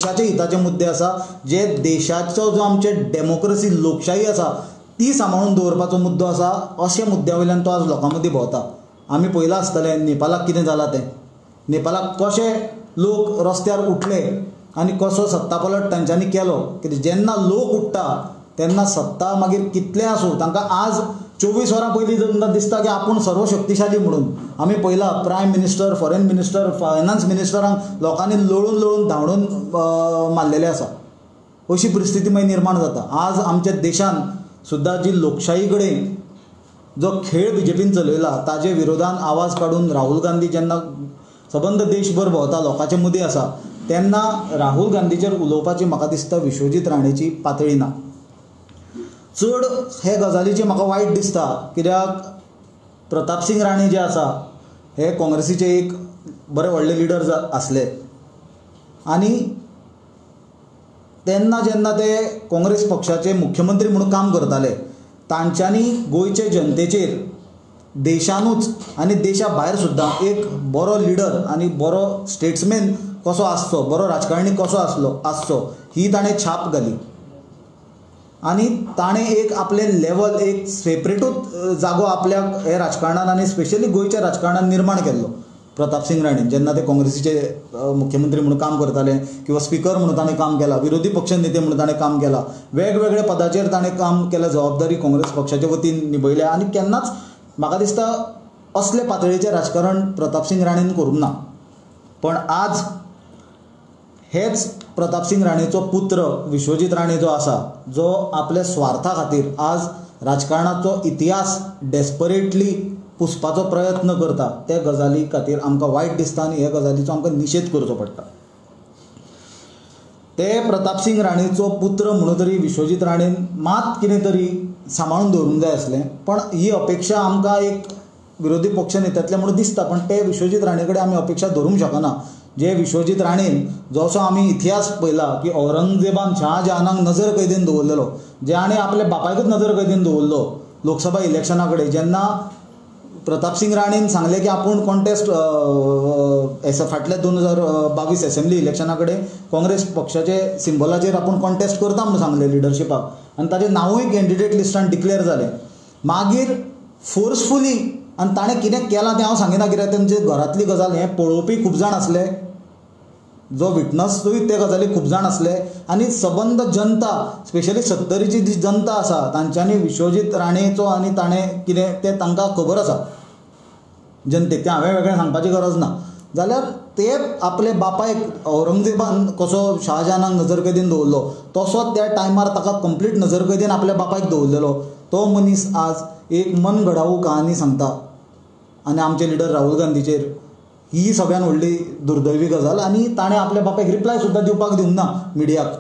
देशाचे हिताचे मुद्दे आसा, जे देशाचो जो आमचे डेमोक्रसी लोकशाही आसा ती सांबाळून दवरपाचो मुद्दो आसा. अशे मुद्द्या वयल्यान तो आज लोकां मदीं भोंवता. आमी पळयलां आसतलें नेपालाक कितें जालां तें, नेपालाक कशे लोक रस्त्यार उठले आनी कसो सत्ता पलट तांच्यांनी केलो. कित्याक जेन्ना लोक उठ्ठा तेन्ना सत्ता मागीर कितलें आसूं तांकां आज 24 वरां पयलीं जेन्ना दिसता की आपूण सर्वशक्तिशाली म्हणून. आमी पळयलां prime minister, foreign minister, finance मिनिस्टरांक लोकांनी लोळून लोळून धांवडून मारलेले आसा. अशी परिस्थिती मागीर निर्माण जाता. आज आमच्या देशान सुद्दां जी लोकशाही कडेन जो खेळ बीजेपीन चलयला ताजे विरोधान आवाज काडून राहुल गांधी जेन्ना सबंद देशभर भोंवता लोकांचे मदीं आसा तेन्ना राहुल गांधीचेर उलोवपाची म्हाका दिसता विश्वजीत राणेची पातळी ना. चड हे गजालीचें म्हाका वायट दिसता कित्याक प्रतापसिंग राणे जे आसा हे काँग्रेसीचे एक बरे व्हडले लिडर आसले आनी तेन्ना जेन्ना ते काँग्रेस पक्षाचे मुख्यमंत्री म्हणून काम करताले तांच्यांनी गोंयचे जनतेचेर देशानूच आनी देशा भायर सुद्दां एक बरो लिडर आनी बरो स्टेट्समॅन कसो आसचो, बरो राजकारणी कसो आसचो ही ताणें छाप घाली आनी ताणें एक आपलें लेवल एक सेपरेटूच जागो आपल्याक हे राजकारणान आनी स्पेशली गोंयच्या राजकारणान निर्माण केल्लो प्रतापसिंग राणे जेन्ना ते काँग्रेसीचे मुख्यमंत्री म्हणून काम करताले किंवा स्पिकर म्हणून ताणें काम केलां, विरोधी पक्ष नेते म्हणून ताणें काम केलां, वेगवेगळ्या पदाचेर ताणें काम केलां, जबाबदारी काँग्रेस पक्षाचे वतीन निभयल्या आनी केन्नाच म्हाका दिसता असले पातळीचें राजकारण प्रतापसिंग राणेन करूंक ना. पण आज हेच प्रतापसिंग राणेचो पुत्र विश्वजीत राणे जो आसा जो आपल्या स्वार्था खातीर आज राजकारणाचो इतिहास डेस्परेटली पुसपाचो प्रयत्न करता त्या गजाली खातीर आमकां वायट दिसता आनी हे गजालीचो आमकां निशेध करचो पडटा. ते प्रतापसिंग राणेचो पुत्र म्हणून तरी विश्वजीत राणेन मात कितें तरी सांबाळून दवरूंक जाय आसलें, पण ही अपेक्षा आमकां एक विरोधी पक्ष नेत्यांतले म्हणून दिसता, पण ते विश्वजीत राणे कडेन आमी अपेक्षा धरूंक शकना. जे विश्वजीत राणेन जसो आमी इतिहास पळयला की औरंगजेबान शाहजहानाक नजर कैदेन दवरलेलो, जे आनी आपल्या बापायकूच नजर कैदेन दवरलो लोकसभा इलेक्शना कडेन. जेन्ना प्रतापसिंग राणेन सांगलें की आपूण कॉन्टेस्ट फाटल्या 2022 एसेंब्ली इलेक्शना कडेन काँग्रेस पक्षाचे सिम्बॉलाचेर आपूण कॉन्टेस्ट करता म्हणून सांगलें लिडरशिपाक आनी ताचें नांवूय कॅन्डिडेट लिस्टान डिक्लेअर जालें. मागीर फोर्सफुली आनी ताणें कितें केलां तें हांव सांगिना कित्याक तेंचे घरांतली गजाल हें पळोवपी खूब जाण आसले, जो विटनसूय ते गजाली खूब जाण आसले आनी सबंद जनता स्पेशली सत्तरीची जी जनता आसा तांच्यांनी विश्वजीत राणेचो आनी ताणें कितें तें तांकां खबर आसा जनतेक, तें हांवें वेगळें सांगपाची गरज ना. जाल्यार ते आपले बापायक औरंगजेबान कसो शाहजहानाक नजरकैदेन दवरलो तसो त्या टायमार ताका कंप्लीट नजरकैदेन आपल्या बापायक दवरलेलो तो मनीस आज एक मनघडावू कहानी सांगता आनी आमचे लिडर राहुल गांधीचेर ही सगळ्यान व्हडली दुर्दैवी गजाल. आनी ताणें आपल्या बापायक रिप्लाय सुद्दां दिवपाक दिवंक ना मिडियाक.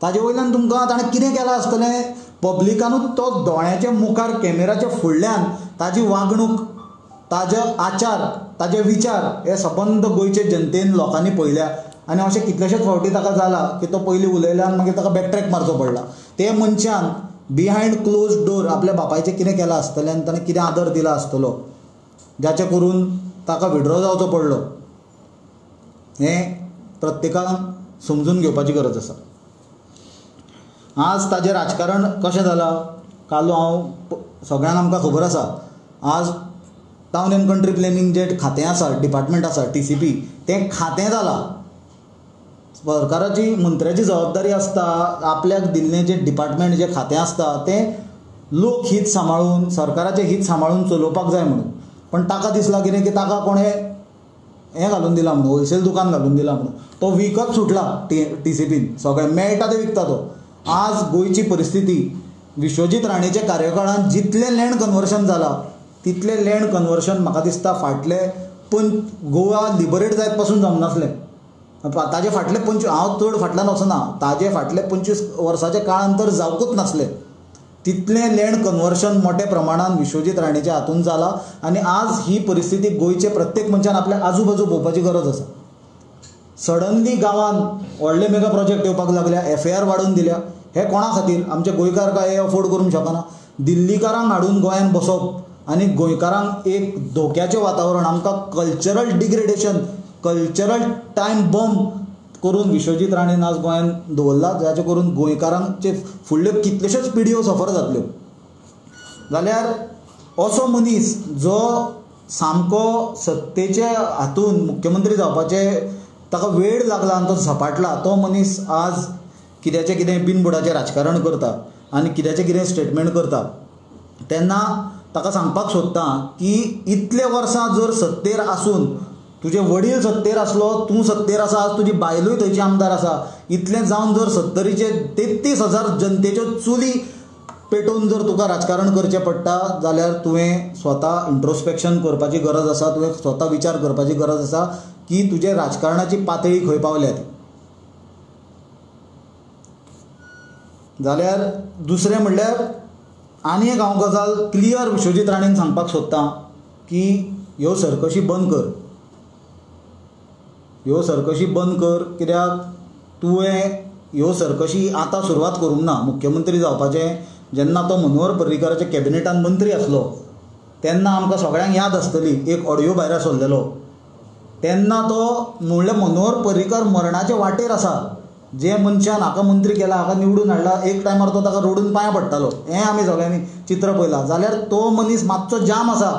ताजे वयल्यान तुमकां ताणें कितें केलां आसतलें पब्लिकानूच तो दोळ्यांच्या मुखार कॅमेराच्या फुडल्यान ताजी वागणूक, ताजे आचार, ताजे विचार हे सबंद गोंयचे जनतेन लोकांनी पळयल्या आनी अशें कितलेशेच फावटी ताका जालां की तो पयलीं उलयला आनी मागीर ताका बॅकट्रॅक मारचो पडला. ते मनशान बिहायंड क्लोज डोर आपल्या बापायचें कितें केलां आसतलें आनी ताणें कितें आदर दिला आसतलो जाचे करून ताका विड्रॉ जावचो पडलो हें प्रत्येकान समजून घेवपाची गरज आसा. आज ताजें राजकारण कशें जालां काल हांव सगळ्यांक आमकां खबर आसा. आज टावन एंड कंट्री प्लॅनिंग जें खातें आसा, डिपार्टमेंट आसा TCP, तें खातें जालां. सरकाराची मंत्र्याची जबाबदारी आसता आपल्याक दिल्लें जें डिपार्टमेंट जें खातें आसता तें लोक हित सांबाळून सरकाराचें हित सांबाळून चलोवपाक जाय म्हणून, पण ताका दिसलां कितें की ताका कोणें हें घालून दिलां म्हणून होलसेल दुकान घालून दिलां म्हणून तो विकत सुटला TCPन सगळें मेळटा तें विकता तो. आज गोंयची परिस्थिती विश्वजीत राणेच्या कार्यकाळांत जितलें लँड कन्वर्शन जालां तितलें लँड कन्वर्शन म्हाका दिसता फाटले पण गोवा लिबरेट जायत पासून जमनासलें. ताजे फाटले हांव चड फाटल्यान वचना, ताजे फाटले 25 वर्साच्या काळान तर जावकूच नासलें तितलें लँड कन्वर्शन मोठ्या प्रमाणान विश्वजीत राणेच्या हातून जालां आनी आज ही परिस्थिती गोंयचे प्रत्येक मनशान आपल्या आजूबाजू पळोवपाची गरज आसा. सडनली गांवांत व्हडले मेगा प्रोजेक्ट येवपाक लागल्या, FAR वाडोवन दिल्या, हे कोणा खातीर? आमचे गोंयकार काय हे अफोर्ड करूंक शकना. दिल्लीकारांक हाडून गोंयांत बसप आनी गोंयकारांक एक धोक्याचें वातावरण, आमकां cultural degradation, cultural time bomb करून विश्वजीत राणेन आज गोंयांत दवरला, जाचे करून गोंयकारांचे फुडल्यो कितल्योश्योच पिढयो सफर जातल्यो. जाल्यार असो मनीस जो सामको सत्तेच्या हातून मुख्यमंत्री जावपाचे ताका वेळ लागला आनी तो झपाटला, तो मनीस आज कित्याचें कितें बिनबुडाचें राजकारण करता आनी कित्याचें कितें स्टेटमेंट करता. तेन्ना ताका सांगपाक सोदता की इतले वर्सां जर सत्तेर आसून तुजे वडील सत्तेर आसलो, तूं सत्तेर आसा, आज तुजी बायलूय थंयची आमदार आसा, इतलें जावन जर 70चे 33,000 जनतेच्यो चुली पेटोवन जर तुका राजकारण करचें पडटा जाल्यार तुवें स्वता इंट्रोस्पेक्शन करपाची गरज आसा, तुवें स्वता विचार करपाची गरज आसा की तुजे राजकारणाची पातळी खंय पावल्या ती. जाल्यार दुसरें म्हणल्यार आनी एक हांव गजाल क्लियर विश्वजीत राणेन सांगपाक सोदतां की ह्यो सर्कशी बंद कर, ह्यो सर्कशी बंद कर, कित्याक तुवें ह्यो सर्कशी आतां सुरवात करूंक ना. मुख्यमंत्री जावपाचें जेन्ना तो मनोहर पर्रीकाराच्या कॅबिनेटान मंत्री आसलो तेन्ना आमकां सगळ्यांक याद आसतली एक ऑडियो भायर सरलेलो, तेन्ना तो म्हणल्यार मनोहर पर्रीकार मरणाचे वाटेर आसा, जे मनशान हाका मंत्री केला, हाका निवडून हाडला, एक टायमार तो ताका रोडून पांयां पडटालो, हें आमी सगळ्यांनी चित्र पळयलां. जाल्यार तो मनीस मातसो जाम आसा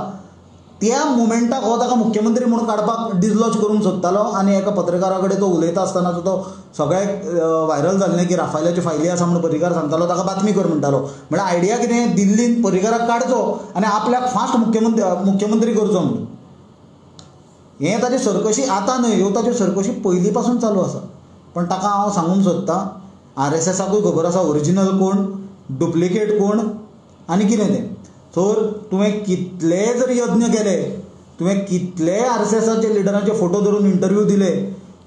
त्या मुमेंटाक हो ताका मुख्यमंत्री म्हणून काडपाक डिजलॉज करूंक सोदतालो आनी एका पत्रकारा कडेन तो उलयता आसतना तो सगळ्याक व्हायरल जाल्लें की राफायलाच्यो फायली आसा म्हणून पर्रीकार सांगतालो, ताका बातमी कर म्हणटालो. म्हळ्यार आयडिया कितें, दिल्लीन पर्रीकाराक काडचो आनी आपल्याक फास्ट मुख्यमंत्री करचो म्हणून. हें ताची सर्कशी आतां न्हय, ह्यो ताच्यो सर्कशी पयलीं पासून चालू आसा. पण ताका हांव सांगूंक सोदतां आरएसएसाकूय खबर आसा ओरिजिनल कोण, डुप्लिकेट कोण आनी कितें तें. तर तुवें कितले जर यत्न केले, तुवें कितले आरएसएसाचे लिडरांचे फोटो धरून इंटरव्यू दिले,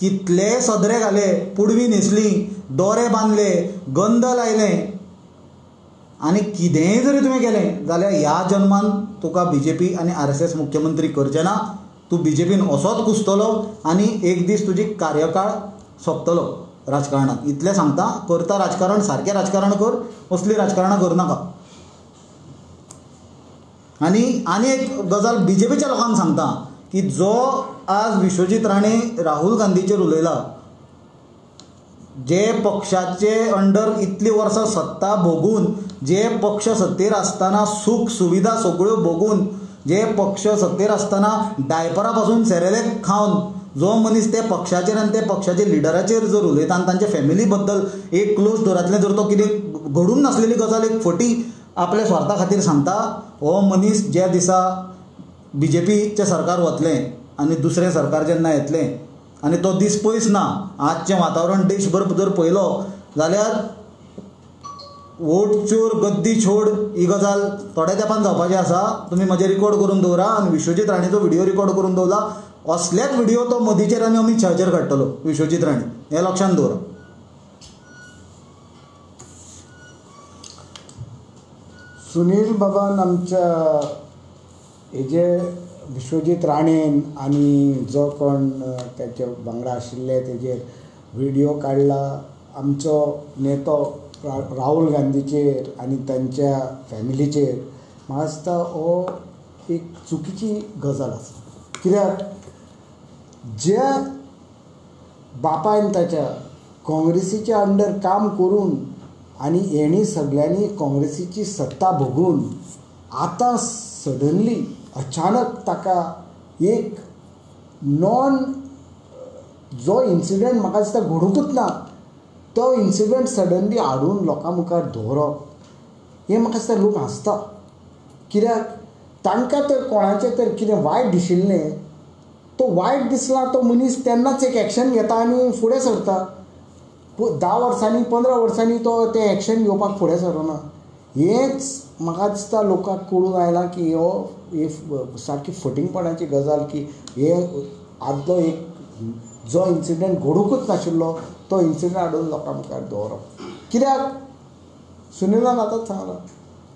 कितले सदरे घाले, पुडवी न्हेसली, दोरे बांदले, गंध लायलें आनी कितेंय जरी तुवें केलें जाल्यार ह्या जन्मान तुका बीजेपी आनी आरएसएस मुख्यमंत्री करचें ना. तूं बीजेपीन असोच कुसतलो आनी एक दीस तुजी कार्यकाळ सोंपतलो राजकारणांत. इतलें सांगता, करता राजकारण सारकें राजकारण कर, असलीं राजकारणां करनाका. आनी आनी एक गजाल बीजेपीच्या लोकांक सांगता की जो आज विश्वजीत राणे राहुल गांधीचेर उलयला, जे पक्षाचे अंडर इतलीं वर्सां सत्ता भोगून, जे पक्ष सत्तेर आसतना सूख सुविधा सगळ्यो भोगून, जे पक्ष सत्तेर आसतना डायपरा पासून सेरेलेक खावन जो मनीस त्या पक्षाचेर आनी त्या पक्षाचे लिडराचेर जर उलयता आनी तांच्या फॅमिली बद्दल एक क्लोज डोरांतलें जर तो कितें घडूंक नासलेली गजाल एक फटी आपल्या स्वार्था खातीर सांगता, हो मनीस ज्या दिसा बीजेपीचें सरकार वतलें आनी दुसरें सरकार जेन्ना येतलें, आनी तो दीस पयस ना, आजचें वातावरण देशभर जर पळयलो जाल्यार वोट चोर गद्दी छोड ही गजाल थोड्या तेंपान जावपाची आसा. तुमी म्हजें रिकॉर्ड करून दवरा आनी विश्वजीत राणेचो व्हिडियो रिकॉर्ड करून दवरला, असलेच व्हिडियो तो मोदीचेर आनी अमीत शहाचेर काडटलो विश्वजीत राणे, हें लक्षांत दवरा. सुनील बाबान आमच्या हेजे विश्वजीत राणेन आनी जो कोण ताचे वांगडा आशिल्ले तेजेर व्हिडियो काडला, आमचो नेतो राहुल गांधीचेर आनी तांच्या फॅमिलीचेर, म्हाका दिसता हो एक चुकीची गजाल आसा. कित्याक ज्या बापायन ताच्या काँग्रेसीच्या अंडर काम करून आनी हेणी सगळ्यांनी काँग्रेसीची सत्ता भोगून आतां सडनली अचानक ताका एक नॉन जो इन्सिडंट म्हाका दिसता घडुंकूच ना तो इन्सिडंट सडनली हाडून लोकां मुखार दवरप हें म्हाका दिसता लोक हांसता. कित्याक तांकां तर कोणाचें तर कितें वायट दिशिल्लें, तो वायट दिसला तो मनीस तेन्नाच एक एक्शन घेता आनी फुडें सरता. 10 वर्सांनी 15 वर्सांनी तो तें एक्शन घेवपाक फुडें सरना. हेंच म्हाका दिसता लोकांक कळून आयलां की हो ही सारकी फटींगपणाची गजाल की हे आदलो एक जो इन्सिडंट घडुंकूच नाशिल्लो तो इन्सिडंट हाडून लोकां मुखार दवरप. कित्याक सुनिलान आतांच सांगलां,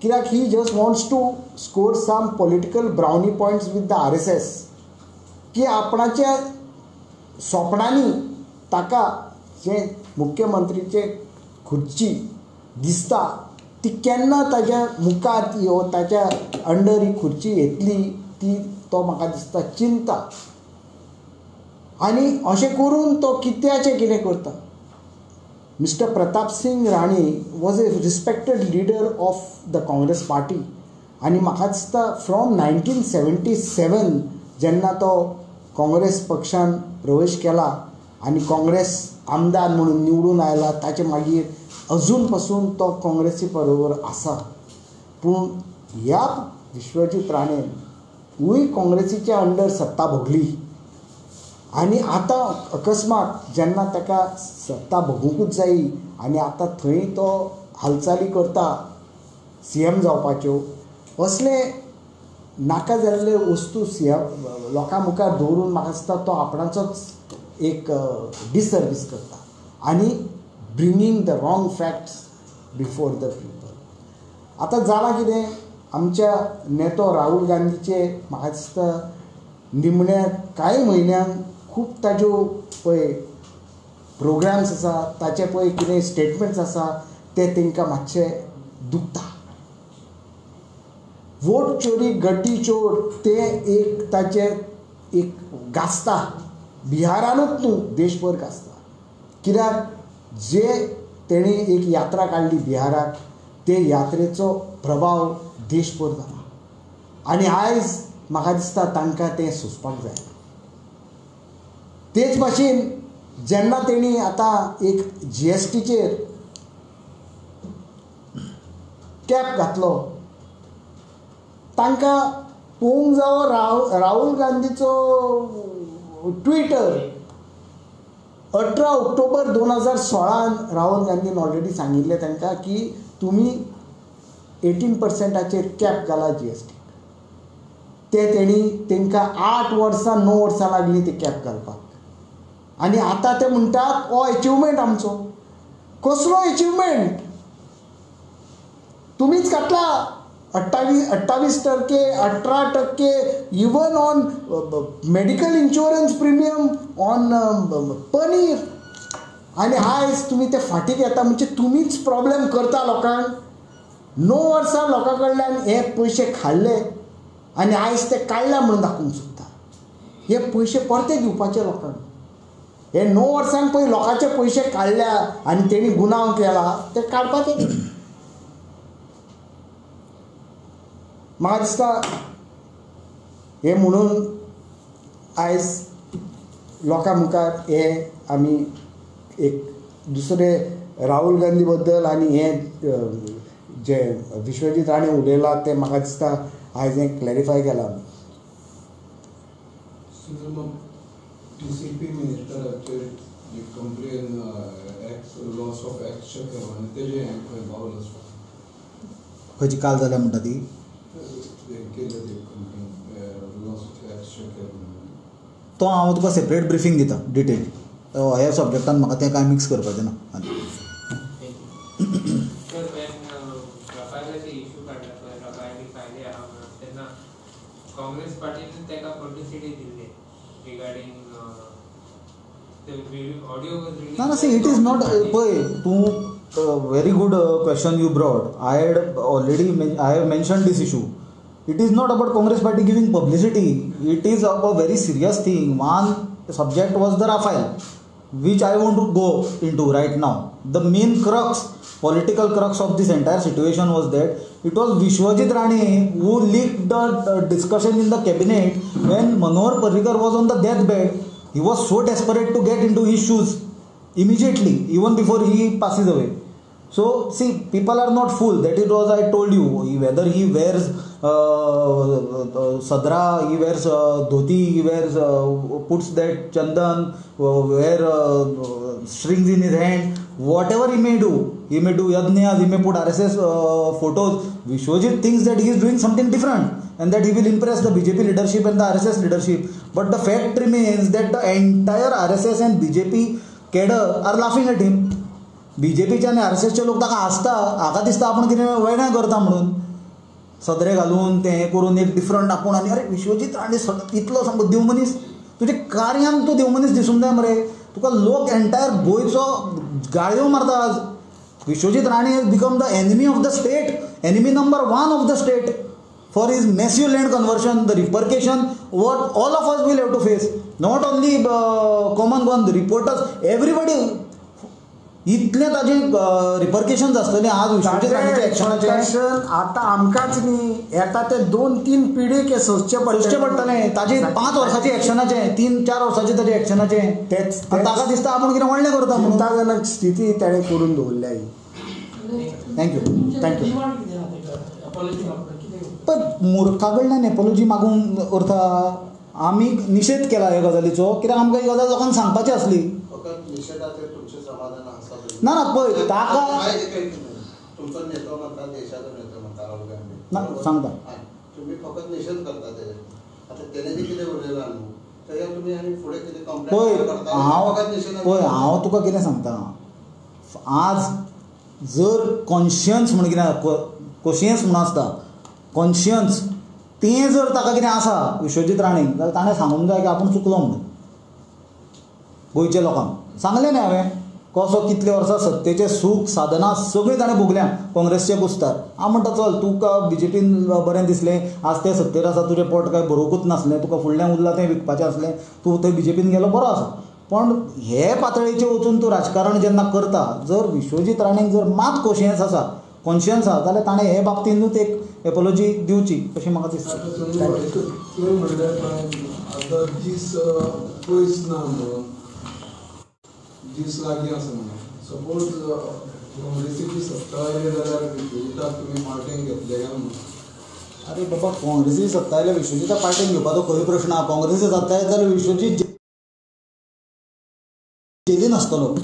कित्याक he just wants to score some political brownie points with the RSS, की आपणाच्या सोपणांनी ताका जे मुख्यमंत्रीचे खुर्ची दिसता ती केन्ना ताज्या मुखार ती ताच्या अंडर ही खुर्ची येतली ती तो म्हाका दिसता चिंता. आनी अशें करून तो कित्याचें कितें करता. Mister Pratap Singh Rane was a respected leader of the Congress party आनी म्हाका दिसता फ्रॉम 1977 जेन्ना तो काँग्रेस पक्षान प्रवेश केला आनी काँग्रेस आमदार म्हणून निवडून आयला ताचे मागीर अजून पासून तो काँग्रेसी बरोबर आसा. पूण ह्या विश्वजीत राणेनूय काँग्रेसीच्या अंडर सत्ता भोगली आनी आतां अकस्मात जेन्ना ताका सत्ता भोगूंकूच जायी आनी आतां थंय तो हालचाली करता सी एम जावपाच्यो, असले नाका जाल्ले वस्तू सी एम लोकां मुखार दवरून म्हाका दिसता तो आपणाचोच एक डिसर्वीस करता आनी bringing the wrong facts before the people. आतां जालां कितें, आमच्या नेतो राहुल गांधीचे म्हाका दिसता निमण्या कांय म्हयन्यांक खूब ताज्यो पळय प्रोग्राम्स आसा, ताचे पळय कितें स्टेटमेंट्स आसा ते तांकां मातशे दुखता. वोट चोरी गड्डी चोर ते एक ताचे एक गाजता, बिहारानूच न्हू देशभर गाजता. कित्याक जे तेणी एक यात्रा काडली बिहाराक, ते यात्रेचो प्रभाव देशभर जाला आनी आयज म्हाका दिसता तांकां तें सोंसपाक जाय. तेच भाशेन जेन्ना तेणी आतां एक जी एस टीचेर कॅप घातलो, तांकां पळोवंक जावो राहुल गांधीचो ट्विटर 18 ऑक्टोबर 2016 राहुल गांधीन ऑलरेडी सांगिल्लें तांकां की तुमी 18%चेर कॅप घाला जी एस टी. ते तेणी तांकां 8 वर्सां 9 वर्सां लागलीं ते कॅप घालपाक आनी आतां ते म्हणटात हो एचिवमेंट आमचो. कसलो एचिवमेंट? तुमीच घातला 28%, 18%, even on medical insurance premium, on paneer. आनी आयज तुमी ते फाटीं घेता म्हणजे तुमीच प्रॉब्लेम करता लोकांक. 9 वर्सां लोकां कडल्यान हे पयशे खाल्ले आनी आयज ते काडल्या म्हणून दाखोवंक सोदता. हे पयशे परते दिवपाचे लोकांक. हे 9 वर्सांक पळय लोकांचे पयशे काडल्या आनी तेणी गुन्यांव केला ते काडपाचे. म्हाका दिसता हे म्हणून आयज लोकां मुखार हे आमी एक दुसरे राहुल गांधी बद्दल आनी हे जे विश्वजीत राणे उलयला ते म्हाका दिसता आयज हें क्लॅरिफाय केलां. टी सी पी मिनिस्टराचेर जी कंप्लेन लॉस ऑफ एक्सचेकर तेजें हें खंय पावल आसा? खंयची काल जाल्या म्हणटा ती? तो हांव तुका सेपरेट ब्रिफींग दिता डिटेल. ह्या सब्जेक्टान म्हाका तें कांय मिक्स करपाचें ना. काँग्रेस पार्टीन ताका पब्लिसिटी दिल्ली रिगार्डिंग ऑडियो. ना ना, सी it is not. पळय तूं very good question you brought. I had already I have mention this issue. It is not about Congress party giving publicity. It is a very serious thing. One subject was the Rafale, which I want to go into right now. The main crux, political crux of this entire situation was that it was Vishwajit Rane who leaked the discussion in the cabinet when Manohar Parrikar was on the deathbed. He was so desperate to get into his shoes immediately, even before he passes away. So see, people are not fool. That it was I told you, whether he wears sadra, he wears dhoti, he wears puts that chandan, wear strings in his hand, whatever he may do, he may do yajnas, he may put RSS photos. Vishwajit thinks that he is doing something different and that he will impress the BJP leadership and the RSS leadership. But the fact remains that the entire RSS and BJP cadre are laughing at him. बीजेपीचे आनी आरएसएसचे लोक ताका हांसता, हाका दिसता आपूण कितें वेगळें करता म्हणून, सदरे घालून तें हें करून एक डिफरंट आपूण. आनी अरे विश्वजीत राणे इतलो सामको देवमनीस, तुजे कार्यान तूं देवमनीस दिसूंक जाय मरे. तुका लोक एंटायर गोंयचो गाळयो मारता आज. Vishwajit Rane has become the enemy of the state, enemy number 1 of the state for his massive land conversion. The repercussion What all of us will have to face, not only common Goan reporters, everybody. इतलें ताजें रिपर्केशन्स आसतलें आज विश्वजीत राणेच्या एक्शनाचें. आतां आमकांच न्ही, येता ते 2-3 पिढीक हें सोंसचें पडटलें. ताजें 5 वर्साचें एक्शनाचें, 3-4 वर्साचें ताजें एक्शनाचें. तेच ताका दिसता आपूण कितें व्हडलें करता म्हणून. चिंताजनक स्थिती ताणें करून दवरल्या ही. Thank you thank you. पण मुर्खा कडल्यान एपोलॉजी मागूंक अर्थ आमी निशेध केला ह्या गजालीचो, कित्याक आमकां ही गजाल लोकांक सांगपाची आसली. ना ना पळय ताका तुमचो नेतो म्हणटा, देशाचो नेतो म्हणटा राहुल गांधी, ना सांगता तुमी फकत निशेध करता तेजेर. आतां तेणे जें कितें उलयलां न्हू तेजेर तुमी आनी फुडें कितें कंप्लेन करता? पळय हांव तुका कितें सांगता, आज जर कॉन्शियन्स म्हण कितें, कोशियन्स म्हूण आसता कॉन्शियन्स, तें जर ताका कितें आसा विश्वजीत राणेक जाल्यार ताणें सांगूंक जाय की आपूण चुकलो म्हणून गोंयच्या लोकांक. सांगलें न्ही हांवें कसो कितले वर्सां सत्तेचें सूख साधनां सगळीं ताणें भोगल्या काँग्रेसच्या कुस्तार. हांव म्हणटा चल तुका बीजेपीन बरें दिसलें, आज तें सत्तेर आसा, तुजें पोट कांय भरोवकूच नासलें, तुका फुडल्यान उरलां तें विकपाचें आसलें, तूं थंय बीजेपीन गेलो बरो आसा. पण हे पातळेचेर वचून तूं राजकारण जेन्ना करता, जर विश्वजीत राणेक जर मात कोशियन्स आसा, कॉन्शियन्स आसा, जाल्यार ताणें हे बाबतींतूच एक एपोलॉजी दिवची अशें म्हाका दिसता. तुवें म्हणल्यार आतां दीस पयस ना म्हणून, दीस लागीं आसा म्हणून, सपोज काँग्रेसीची सत्ता आयली जाल्यार विश्वजिताक तुमी पार्टेन घेतले काय म्हणून? अरे बाबा, काँग्रेसी सत्ता आयल्यार विश्वजिताक पार्टेन घेवपाचो खंय प्रश्न आसा. काँग्रेसी सत्ता आयली जाल्यार विश्वजीत जेलीन आसतलो.